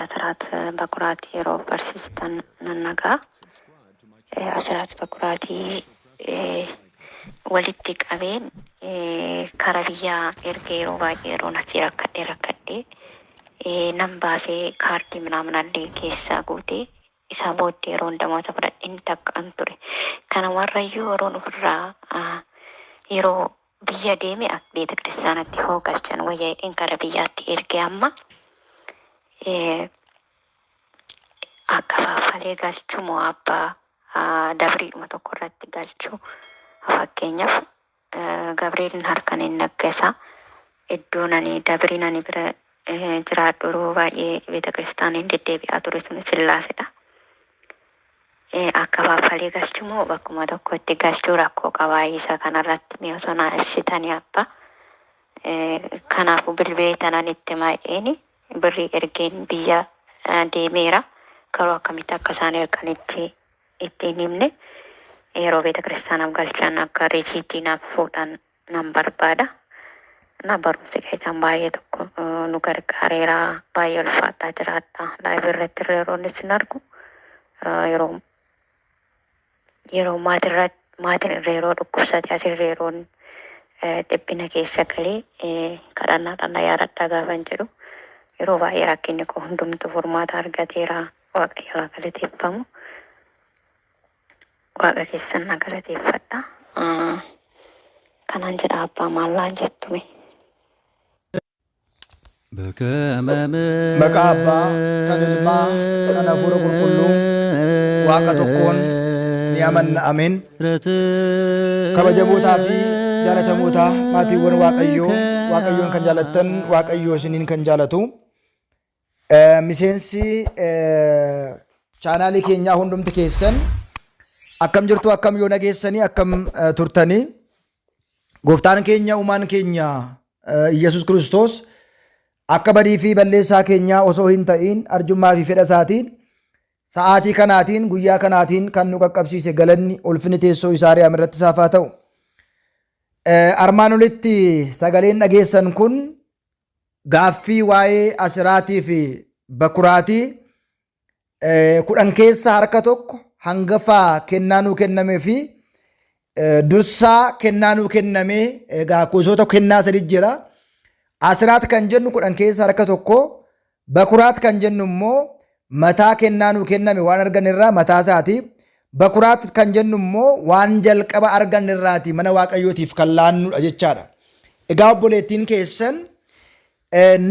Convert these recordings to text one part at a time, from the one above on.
Asiraat Bakuraat yeroo barsiistan nan nagaa. Asiraat Bakuraatii walitti qabeen kara biyyaa ergee yeroo baay'ee yeroon asii rakkadhee rakkadhee nan baasee kaardii minaaminallee keessaa guutee isaa booddee yeroon damooza fudhadheen takka'an ture. Kana warrayyuu yeroon ofirraa yeroo biyya deeme beeta kiristaanatti hoo galchan wayya jedheen kara biyyaatti erge amma akka faaffalee galchuu moo abbaa dabriidhuma tokko irratti galchuu? Fakkeenyaaf Gabrielin harkan hin naggasa iddoon ani dabriin ani bira jiraadhu yeroo baay'ee beeta kiristaana hin deddeebi'aa ture sun Sillaasedha. Akka faaffalee galchuu moo bakkuma tokkotti galchuu rakkoo qabaa? Isa kanarratti mee osoo naa ibsitanii abbaa. Kanaafuu bilbilee tanan itti maa'eeni birrii ergeen biyya deemeera. Garuu akkamitti akka isaan erganitti itti hin himne. Yeroo beeta kiristaanaaf galchan akka risiitii naaf fuudhan nan barbaada. Na barumsi keessan baay'ee tokko nu gargaareera. Baay'ee ulfaadhaa jiraadha. Live irratti illee yeroo inni isin argu yeroo yeroo maatirra maatiin irra yeroo dhukkubsate asirra yeroon dhiphina keessa galee kadhannaadhaan na yaadadhaa gaafan jedhu yeroo baay'ee rakkinni koo hundumtu furmaata argateera. Waaqayyo haa galateeffamu. Waaqa keessan na galateeffadha. Kanaan jedha abbaa maal jettume. Maqaa Abbaa, kan Ilmaa, kan Hafuura Qulqulluu, Waaqa tokkoon ni amanna. Ameen. Kabajamootaa fi jaalatamootaa maatiiwwan Waaqayyoo, Waaqayyoon kan jaalattan, Waaqayyoo isiniin kan jaalatu. Miseensi chaanaalii keenyaa hundumti keessan akkam jirtu, akkam yoo nageessanii, akkam turtanii? Gooftaan keenya uumaan keenya Iyyasuus Kiristoos akka badii fi balleessaa keenyaa osoo hin ta'iin arjummaa fi fedha isaatiin sa'aatii kanaatiin guyyaa kanaatiin kan nu qaqqabsiise galanni ulfinni teessoo isaa ari'am irratti isaaf haa ta'u. Armaan olitti sagaleen dhageessan kun gaaffii waa'ee asiraatii fi bakuraatii 10 keessa harka tokko hangafaa kennaa nuu kennamee fi dursaa kennaa nuu kennamee egaa gosoota kennaa sadi jira. Asiraat kan jennu 10 keessa harka tokko, bakuraat kan jennu immoo mataa kennaa nuu kenname waan arganne irraa mataa isaati. Bakuraat kan jennu immoo waan jalqaba arganne irraati mana Waaqayyootiif kan laannudha jechaadha. Egaa obboleettiin keessan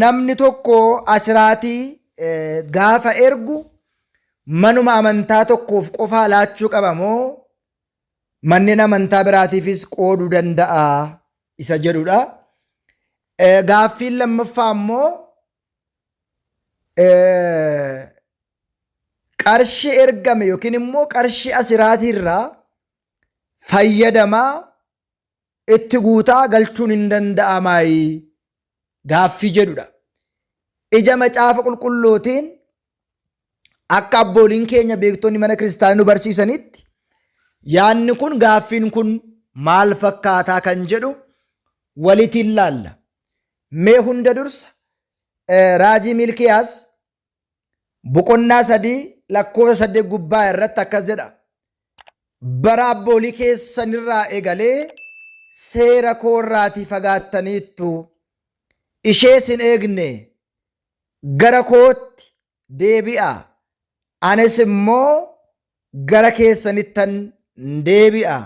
namni tokko asiraatii gaafa ergu manuma amantaa tokkoof qofaa laachuu qaba moo manneen amantaa biraatiifis qooduu danda'a isa jedhudha. Gaaffiin lammaffaa immoo qarshii ergame yookiin immoo qarshii asiraatiirraa fayyadamaa itti guutaa galchuun hin danda'amaayi gaaffii jedhudha. Ija macaafa qulqulluutiin akka abbooliin keenya beektonni mana kiristaanaa nu barsiisanitti yaadni kun gaaffiin kun maal fakkaataa kan jedhu walitiin laalla. Mee hunda dursa raajii Miilkiyaas boqonnaa 3 lakkoofsa 8 gubbaa irratti akkas jedha. Bara abboolii keessanirraa eegalee seera koo irraatii fagaattaniittu. Ishees hin eegne. Gara kootti deebi'a. Anis immoo gara keessanittan deebi'a.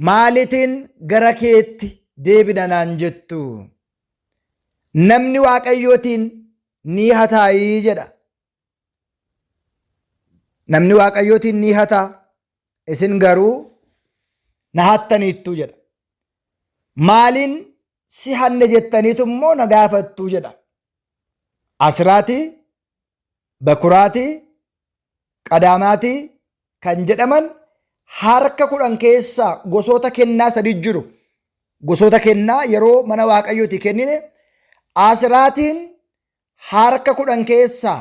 Maaliitiin gara keetti deebina naan jettu? Namni Waaqayyootiin ni hataayii jedha. Namni Waaqayyootiin ni hataa, isin garuu na hattaniittu jedha. Maaliin si hanne jettaniitu immoo na gaafattu jedha. Asiraatii, bakuraatii, qadaamaatii kan jedhaman harka 10 keessaa gosoota kennaa sadi jiru. Gosoota kennaa yeroo mana Waaqayyooti kennine asiraatiin harka 10 keessaa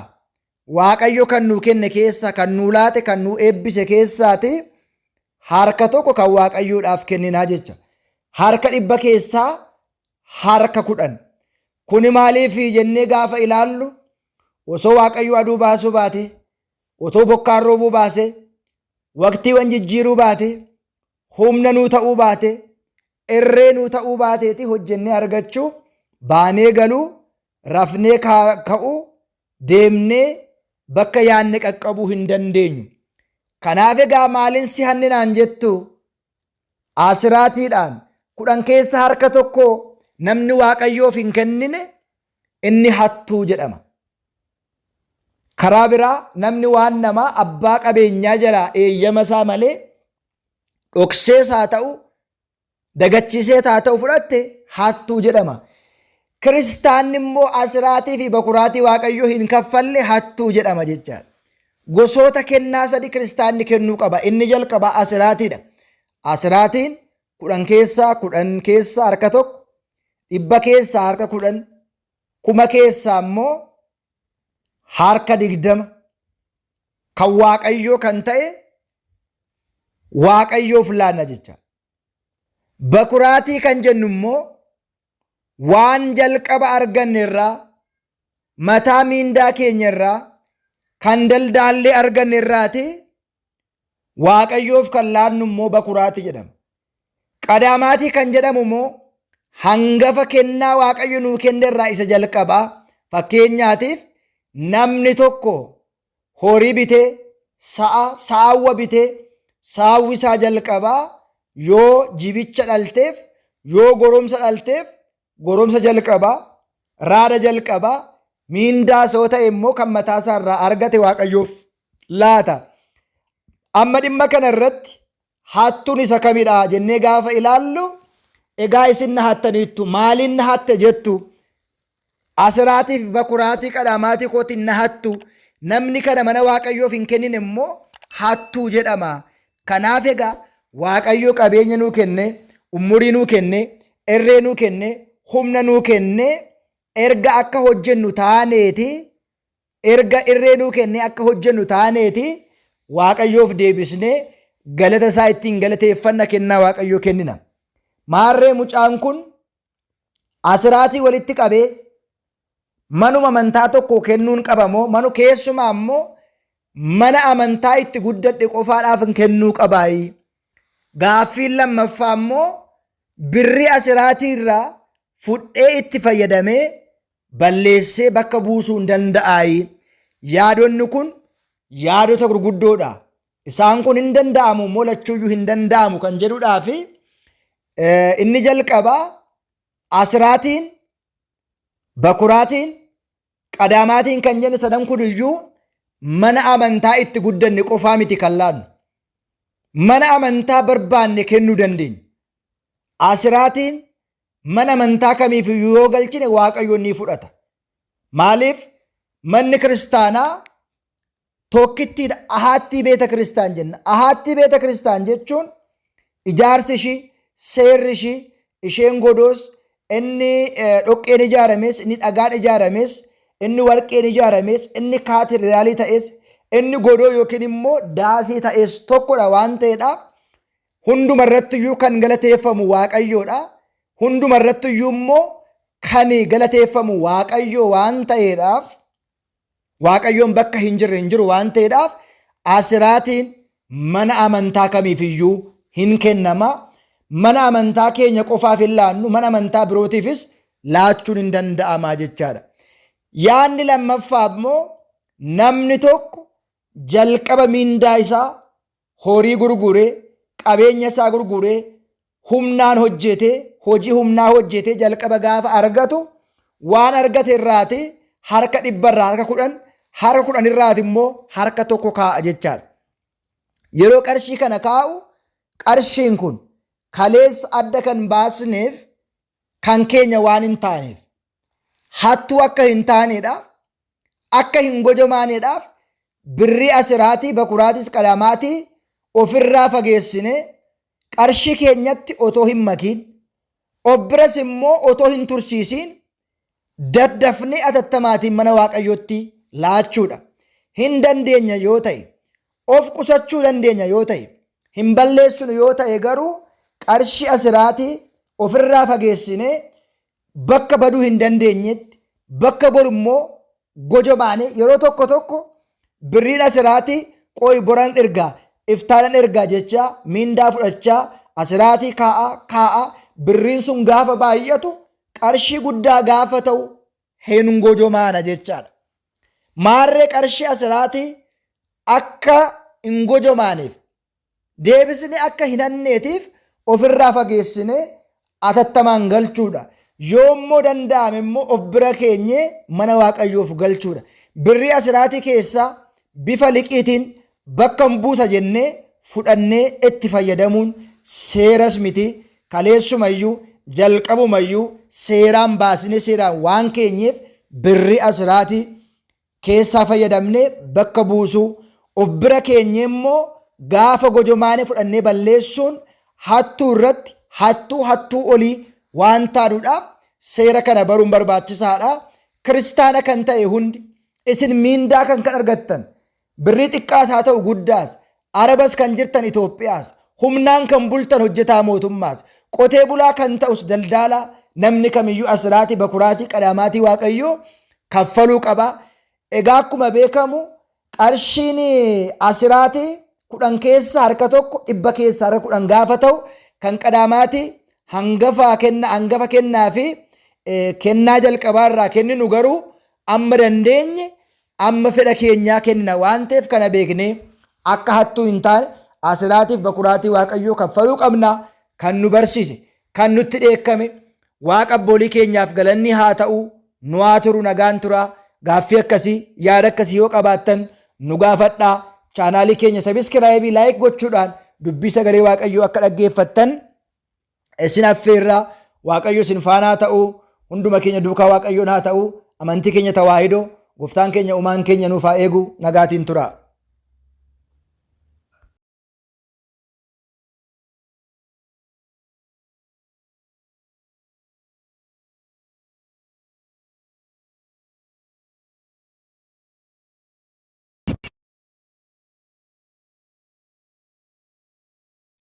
Waaqayyo kan nuu kenne keessaa kan nuu laate kan nuu eebbise keessaati harka tokko kan Waaqayyoodhaaf kenninaa jecha. Harka 100 keessaa harka 10. Kuni maaliif jennee gaafa ilaallu Osoo Waaqayyo aduu baasuu baate, otoo bokkaan roobuu baase, waqtiiwwan jijjiiruu baate, humna nuu ta'uu baate, irree nuu ta'uu baateeti hojjennee argachuu, baanee galuu, rafnee ka'uu, deemnee bakka yaadne qaqqabuu hin dandeenyu. Kanaaf egaa maalin si hanne naan jettu? Asiraatiidhaan 10 keessa harka tokko namni Waaqayyoof hin kennine inni hattuu jedhama. Karaa biraa namni waan namaa abbaa qabeenyaa jalaa eeyyama isaa malee dhoksees haa ta'u dagachiisees haa ta'u fudhatte hattuu jedhama. Kiristaanni immoo asiraatii fi bakuraatii Waaqayyoo hin kaffalle hattuu jedhama jechaadha. Gosoota kennaa sadi kiristaanni kennuu qaba. Inni jalqabaa asiraatiidha. Asiraatiin 10 keessaa 10 keessaa harka tokko, 100 keessaa harka 10, 1000 keessaa immoo harka 20 kan Waaqayyoo kan ta'e Waaqayyoof laanna jecha. Bakuraatii kan jennu immoo waan jalqaba arganne irraa, mataa miindaa keenya irraa, kan daldaallee arganne irraati Waaqayyoof kan laannu immoo bakuraatii jedhama. Qadaamaatii kan jedhamu immoo hangafa kennaa Waaqayyo nuu kenne irraa isa jalqabaa. Fakkeenyaatiif namni tokko horii bitee, sa'a, saawwa bitee, saawwi isaa jalqabaa yoo jibicha dhalteef, yoo goromsa dhalteef, goromsa jalqabaa, raada jalqabaa, miindaa soo ta'e immoo kan mataa isaa irraa argate Waaqayyoof laata. Amma dhimma kana irratti hattuun isa kamidha jennee gaafa ilaallu, egaa isin na hattaniittu, maaliin na hatte jettu? Asiraatii fi bakuraatii qadaamaatii kootiin na hattu. Namni kana mana Waaqayyoof hin kennine immoo hattuu jedhama. Kanaaf egaa Waaqayyo qabeenya nuu kenne, umurii nuu kenne, irree nuu kenne, humna nuu kenne, erga akka hojjennu taaneeti, erga irree nuu kenne akka hojjennu taaneeti, Waaqayyoof deebisnee galata isaa ittiin galateeffanna, kennaa Waaqayyoo kennina. Maarree mucaan kun asiraatii walitti qabee manuma amantaa tokko kennuun qaba moo manu keessumaa immoo mana amantaa itti guddadhe qofaadhaaf kennuu qabaayi? Gaaffiin lammaffaa immoo birrii asiraatii irraa fudhee itti fayyadamee balleessee bakka buusuu hin danda'aayi? Yaadonni kun yaadota gurguddoodha. Isaan kun hin danda'amu moo lachuuyyuu hin danda'amu kan jedhudhaa fi inni jalqabaa asiraatiin, bakuraatiin, qadaamaatiin kan jenne sadan kun iyyuu mana amantaa itti guddanne qofaa miti kan laannu. Mana amantaa barbaanne kennuu dandeenya. Asiraatiin mana amantaa kamiif iyyuu yoo galchine Waaqayyo ni fudhata. Maaliif? Manni kiristaanaa tokkittiidha. Ahaattii beeta kiristaan jenna. Ahaattii beeta kiristaan jechuun ijaarsi ishii, seerri ishii, isheen godoos, inni dhoqqeen ijaarames, inni dhagaan ijaarames, inni warqeen ijaarames, inni kaatedraalii ta'es, inni godoo yookiin immoo daasii ta'es tokkodha waan ta'eedhaaf hunduma irratti iyyuu kan galateeffamu Waaqayyoodha. Hunduma irratti iyyuu immoo kan galateeffamu Waaqayyo waan ta'eedhaaf, Waaqayyoon bakka hin jirre hin jiru waan ta'eedhaaf asiraatiin mana amantaa kamiif iyyuu hin kennama. Mana amantaa keenya qofaaf hin laannu, mana amantaa birootiifis laachuun hin danda'ama jechaadha. Yaadni lammaffaa immoo namni tokko jalqaba miindaa isaa horii gurguree, qabeenya isaa gurguree, humnaan hojjetee, hojii humnaa hojjetee jalqaba gaafa argatu waan argate irraati harka 100 irraa harka 10, harka 10 irraati immoo harka tokko kaa'a jechaadha. Yeroo qarshii kana kaa'u qarshiin kun kaleessa adda kan baasneef kan keenya waan hin taaneef, hattuu akka hin taaneedhaaf, akka hin gojomaaneedhaaf birrii asiraatii, bakuraatis, qalamaatii ofirraa fageessinee qarshii keenyatti otoo hin makiin, of biras immoo otoo hin tursiisiin daddafnee atattamaatiin mana Waaqayyootti laachuudha. Hin dandeenya yoo ta'e, of qusachuu dandeenya yoo ta'e, hin balleessinu yoo ta'e garuu qarshii asiraatii ofirraa fageessinee bakka baduu hin dandeenyetti, bakka boru immoo Gojomaane yeroo tokko tokko birriin asiraatii qoy boran ergaa, iftaanan ergaa jechaa miindaa fudhachaa asiraatii kaa'aa kaa'aa birriin sun gaafa baay'atu qarshii guddaa gaafa ta'u hin gojomaana jechaadha. Maarree qarshii asiraatii akka hin gojomaaneef, deebisnee akka hin hanneetiif ofirraa fageessinee atattamaan galchuudha. Yoo immoo danda'ame immoo of bira keenyee mana Waaqayyoof galchuudha. Birrii asiraatii keessaa bifa liqiitiin bakka hin buusa jennee fudhannee itti fayyadamuun seeras miti. Kaleessumayyuu jalqabumayyuu seeraan baasnee seeraan waan keenyeef birrii asiraatii keessaa fayyadamnee bakka buusuu, of bira keenyee immoo gaafa gojomaane fudhannee balleessuun hattuu irratti hattuu hattuu olii waan taanuudhaaf seera kana baruun barbaachisaadha. Kiristaana kan ta'e hundi isin miindaa kan kan argattan birrii xiqqaas haa ta'u guddaas, Arabas kan jirtan Itoophiyaas, humnaan kan bultan hojjetaa mootummaas, qotee bulaa kan ta'us daldaalaa, namni kamiyyuu asiraatii, bakuraatii, qadaamaatii Waaqayyoo kaffaluu qaba. Egaa akkuma beekamu qarshiin asiraatii 10 keessa harka tokko, 100 keessa harka 10 gaafa ta'u kan qadaamaatii hangafa kenna, hangafa kennaa fi kennaa jalqabaa irraa kenninu garuu amma dandeenye amma fedha keenyaa kennina waan ta'eef kana beeknee akka hattuu hin taane asiraatiif bakuraatii Waaqayyoo kaffaluu qabna. Kan nu barsiise, kan nutti dheekkame Waaqa abboolii keenyaaf galanni haa ta'u. Nu haa turu, nagaan turaa. Gaaffii akkasii, yaada akkasii yoo qabaattan nu gaafadhaa. Chaanaalii keenya sabiskiraayibii, laayik gochuudhaan dubbii sagalee Waaqayyoo akka dhaggeeffattan isin affeerraa. Waaqayyo isin faanaa ta'u, hunduma keenya duukaa Waaqayyoon haa ta'u. Amantii keenya tawaahidoo gooftaan keenya uumaan keenya nuuf haa eegu. Nagaatiin turaa.